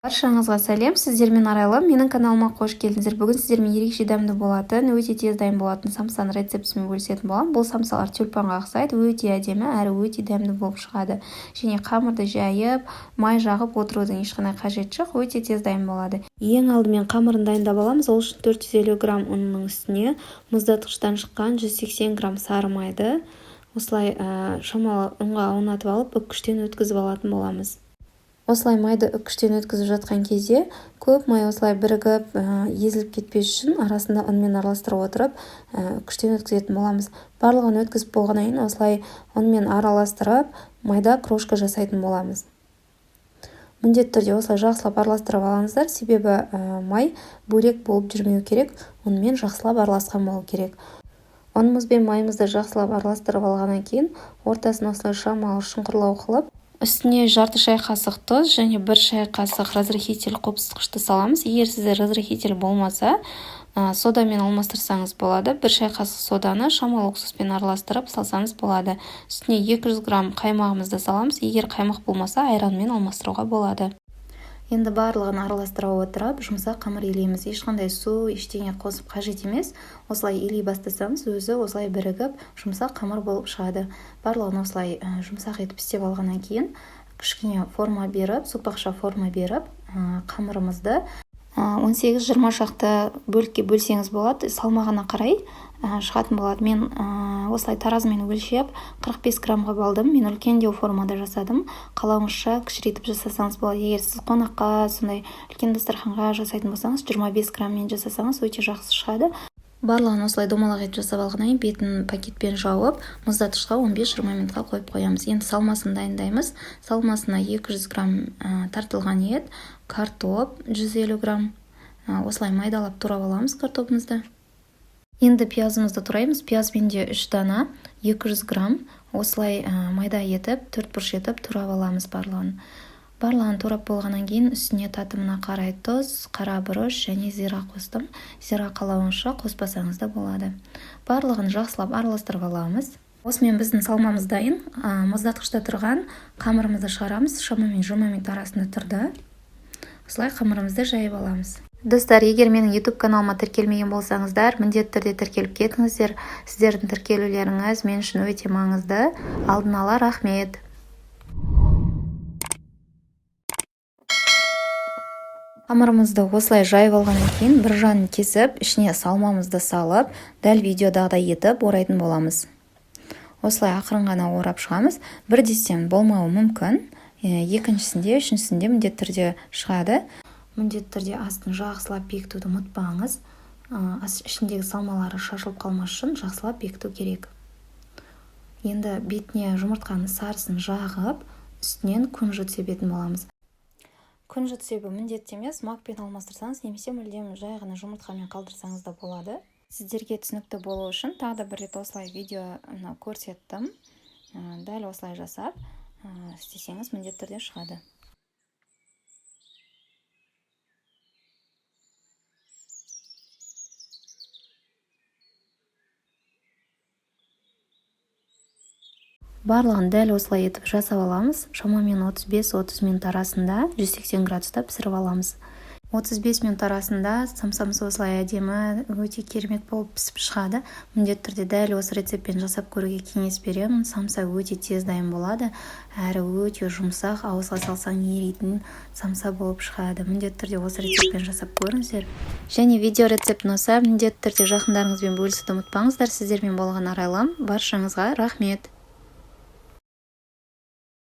Баршаңызға сәлем, сіздермен Арайлым, менің каналыма қош келдіңіздер. Бүгін сіздермен ерекше дәмді болатын, өте тез дайын болатын самсаның рецептісімен бөлісетін боламын. Бұл самсалар тюльпанға ұқсайды, өте әдемі әрі өте дәмді болып шығады. Және қамырды жайып, май жағып отырудың ешқандай қажеті жоқ, өте тез дайын болады. Ең алдымен қамырын дайындап аламыз. Ол үшін 450 грамм ұнның үстіне мұздатқыштан шыққан 180 грамм сары майды осылай шамалы ұнға аунатып алып, үккіштен өткізіп алатын боламыз. Осылай майды үккіштен өткізіп жатқан кезде көп май осылай бірігіп, езіліп кетпес үшін арасында ұнмен араластырып отырып, үккіштен өткізетін боламыз. Барлығын өткізіп болғаннан кейін осылай ұнмен араластырып, майда крошка жасайтын боламыз. Міндетті түрде осылай жақсылап араластырып алыңыздар, себебі май бөлек болып жүрмеу керек, ұнмен жақсылап араласқан болу керек. Ұнымыз бен майымызды жақсылап араластырып алғаннан кейін ортасын осылай шамалы шұңқырлау қылып, үстіне жарты шай қасық тұз және 1 шай қасық разрыхитель қопсытқышты саламыз. Егер сізде разрыхитель болмаса, содамен алмастырсаңыз болады. 1 шай қасық соданы шамалы уксуспен араластырып салсаңыз болады. Үстіне 200 грамм қаймағымызды саламыз. Егер қаймақ болмаса, айранмен алмастыруға болады. Енді барлығын араластыра отырып, жұмсақ қамыр илейміз. Ешқандай су, ештеңе қосып қажет емес. Осылай илей бастасаңыз, өзі осылай бірігіп, жұмсақ қамыр болып шығады. Барлығын осылай жұмсақ етіп істеп алғаннан кейін кішкене форма беріп, сопақша форма беріп, қамырымызды 18-20 шақты бөлікке бөлсеңіз болады. Салмағына қарай шығатын болады. Мен осылай таразымен өлшеп 45 граммға алдым. Мен үлкендеу формада жасадым. Қалауыңызша кішірейтіп жасасаңыз болады. Егер сіз қонаққа, сондай үлкен дастарханға жасайтын болсаңыз, 25 грамммен жасасаңыз өте жақсы шығады. Барлығын осылай домалақ етіп жасап алғаннан кейін бетін пакетпен жауып, мұздатқышқа 15-20 минутқа қойып қоямыз. Енді салмасын дайындаймыз. Салмасына 200 грамм тартылған ет, картоп 150 грамм. Осылай майдалап турап аламыз картобымызды. Енді пиязымызды тураймыз. Пияз менде 3 дана, 200 грамм. Осылай майда етіп, төрт бұрыш етіп турап аламыз барлығын. Барлығын турап болғаннан кейін үстіне татымына қарай тұз, қара бұрыш және зира қостым. Зира қалауыңызша, қоспасаңыз да болады. Барлығын жақсылап араластырып аламыз. Осымен біздің салмамыз дайын. Мұздатқышта тұрған қамырымызды шығарамыз. Шамамен 20 минут арасында тұрды. Осылай қамырымызды жайып аламыз. Достар, егер менің YouTube каналыма тіркелмеген болсаңыздар, міндетті түрде тіркеліп кетіңіздер. Сіздердің тіркелулеріңіз мен үшін өте маңызды. Алдын ала рахмет. Қамырымызды осылай жайып алғаннан кейін бір жағын кесіп, ішіне салмамызды салып, дәл видеодағыдай етіп орайтын боламыз. Осылай ақырын ғана орап шығамыз. Бір дестен болмауы мүмкін. Екіншісінде, үшіншісінде міндетті түрде шығады. Міндетті түрде астын жақсылап бекітуді ұмытпаңыз. Ішіндегі салмалары шашылып қалмас үшін жақсылап бекіту керек. Енді бетіне жұмыртқаның сарысын жағып, үстінен күнжіт себетін боламыз. Күнжіт себу міндетті емес, макпен алмастырсаңыз немесе мүлдем жай ғана жұмыртқамен қалдырсаңыз да болады. Сіздерге түсінікті болу үшін тағы да бір рет осылай видеоны көрсеттім. Дәл осылай жасап, істесеңіз міндетті түрде шығады. Барлығын дәл осылай етіп жасап аламыз. Шамамен 35-30 минут арасында 180 градуста пісіріп аламыз. 35 минут арасында самсамыз осылай әдемі, өте керемет болып пісіп шығады. Міндетті түрде дәл осы рецептпен жасап көруге кеңес беремін. Самса өте тез дайын болады, әрі өте жұмсақ, ауызға салсаң еритін самса болып шығады. Міндетті түрде осы рецептпен жасап көріңіздер. Және видео рецепт ұнаса, міндетті түрде жақындарыңызбен бөлісуді ұмытпаңыздар. Сіздермен болған Арайлым. Баршаңызға рахмет.